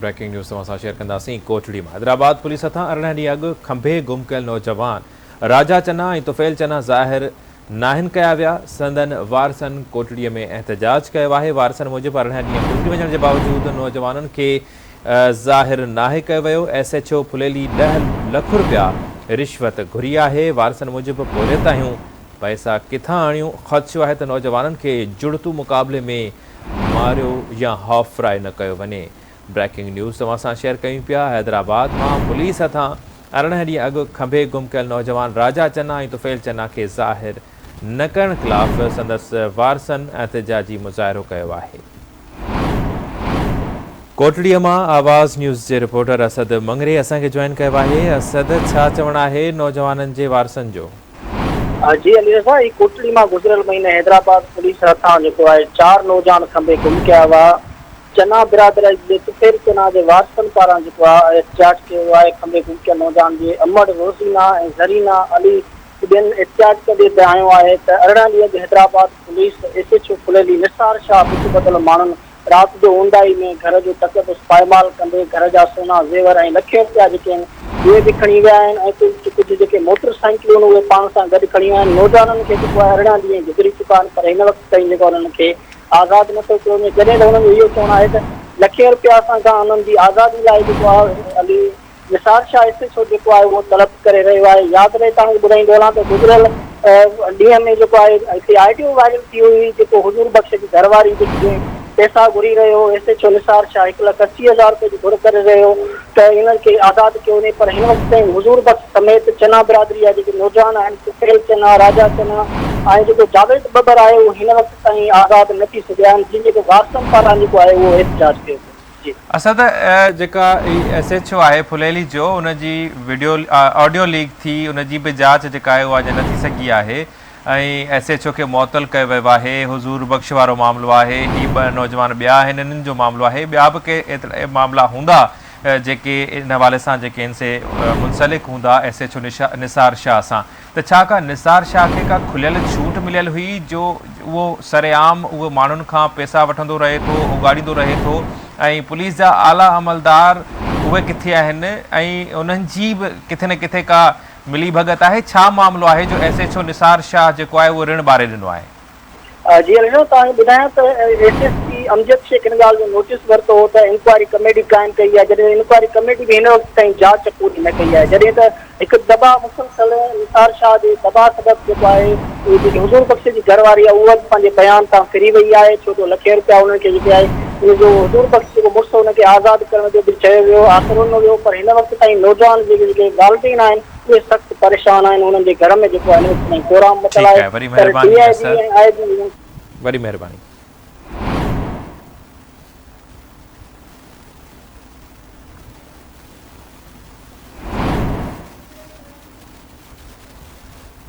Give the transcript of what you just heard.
Breaking news توهان سان share ڪنداسين ڪوٽڙي مان حيدرآباد پوليس هٿان 18 ڏينهن اڳ کنڀي گم ڪيل نوجوان راجا چنا ۽ طفيل چنا ظاهر ناهن ڪيا ويا سندن وارثن ڪوٽڙي ۾ احتجاج ڪيو آهي وارثن موجب 18 ڏينهن گذري وڃڻ جي باوجود نوجوانن کي ظاهر ناهي ڪيو ويو S H O Phuleli 10 lakh رپيا رشوت گهري آهي وارثن موجب پورهيت آهيون پئسا ڪٿان آڻيون خدشو آهي ته نوجوانن کي جڙتو مقابلي ۾ ماريو يا هاف فرائي نه ڪيو وڃي. بريڪنگ نيوز توهان سان شيئر ڪيون پيا حيدرآباد مان پوليس هٿان 18 ڏينهن اڳ کنڀي گم ڪيل نوجوان راجا چنا ۽ طفيل چنا کي ظاهر نه ڪرڻ خلاف سندس وارثن احتجاجي مظاهرو ڪيو آهي. ڪوٽڙي مان آواز نيوز جي رپورٽر اسد مڱري اسان کي جوائن ڪيو آهي اسد ڇا چوڻ آهي نوجوانن جي وارثن جو؟ جي علي رضا، هي ڪوٽڙي مان گذريل مهيني حيدرآباد پوليس هٿان جيڪو آهي چار نوجوان کنڀي گم ڪيا هئا. چنا برادري جي طفيل چنا جي وارثن پاران جيڪو آهي احتجاج ڪيو ويو آهي. کنڀي گم ڪيل نوجوان جي امڙ روزينا ۽ زرينا علي ٻين احتجاج ڪندي دانهيو آهي ته 18 ڏينهن اڳ Hyderabad police S H O Phuleli Nisar Shah بت ٻڌل ماڻهن رات جو اونداهي ۾ گهر جو تقدس پائمال ڪندي گهر جا سونا زيور ۽ لکين رپيا جيڪي آهن اهي به کڻي ويا آهن ۽ ڪجهه ڪجهه جيڪي موٽر سائيڪلون اهي پاڻ سان گڏ کڻي ويا آهن نوجوانن کي جيڪو آهي 18 ڏينهن گذري چڪا آهن پر هن وقت تائين جيڪو انهن کي آزاد نه ٿو ڪيو وڃي جڏهن ته انهن جو اهو چوڻ آهي ته لکين رپيا اسان کان انهن جي آزادي لاء جيڪو آهي Ali Nisar Shah S H O جيڪو آهي اهو طلب ڪري رهيو آهي. ياد رهي توهان کي ٻڌائيندو هلان ته گذريل ڏينهن ۾ جيڪو آهي هڪڙي آڊيو وائرل ٿي هئي جيڪو حضور بخش جي گهر واري جيڪي پئسا گهري رهيو هو ايس ايڇ او نثار شاهه هڪ لک 80 هزار روپيه جي گهر ڪري رهيو ته انهن کي آزاد ڪيو وڃي پر هن وقت تائين حضور بخش سميت چنا برادري جا جيڪي نوجوان آهن طفيل چنا، راجا چنا ۽ جيڪو جاويد ٻٻر آهي اهو هن وقت تائين آزاد نه ٿي سگهيا آهن جن جي وارثن پاران جيڪو آهي اهو احتجاج ڪيو ويو. جي. اسد جيڪا ايس ايڇ او آهي ڦليلي جو ان جي وڊيو آڊيو ليڪ ٿي ان جي به جاچ جيڪا آهي اها اڃا نه ٿي سگهي آهي ۽ ايس ايڇ او کي معطل ڪيو ويو آهي حضور بخش وارو معاملو آهي هي ٻه نوجوان ٻيا آهن انهن جو معاملو آهي ٻيا به ڪي ايترا معاملا هوندا جيڪي ان حوالي سان جيڪي ان سي منسلڪ هوندا ايس ايڇ او نثار شاهه سان ته ڇا ڪا نثار شاهه کي ڪا کليل ڇوٽ مليل هئي جو اهو سرعام اهو ماڻهن کان پئسا وٺندو رهي ٿو اوڳاڙيندو رهي ٿو ۽ پوليس جا اعليٰ عملدار اهي ڪٿي آهن ۽ انهن جي به ڪٿي نه ڪٿي ڪا ملي ڀڳت آهي ڇا معاملو آهي جو S H O Nisar Shah جيڪو آهي اهو رڻ ٻاري ڏنو آهي. جي علي توهان کي ٻڌايان ته S S P Amjad Shaikh ان ڳالهه جو نوٽيس ورتو هو ته انڪوائري ڪميٽي قائم ڪئي آهي جڏهن ته انڪوائري ڪميٽي به هن وقت تائين جاچ پوري نه ڪئي آهي جڏهن ته هڪ دٻاء مسلسل نثار شاهه جي دٻاء سبب جيڪو آهي اهي جيڪي حضور بخش جي گهر واري آهي اها به پنهنجي بيان تان ڦري وئي آهي ڇو جو لکين رپيا انهن کي جيڪي آهي ان جو حضور بخش جيڪو مڙس ان کي آزاد ڪرڻ جو به چيو ويو آسرو ڏنو ويو پر هن وقت تائين نوجوان جيڪي جيڪي والدين آهن اهي سخت پريشان آهن انهن جي گهر ۾ جيڪو آهي هن وقت تائين ڪورام متل ٺيڪ آهي آهي وري پر ڊي مهرباني آء جي اسد ۽ آء جي وري مهرباني.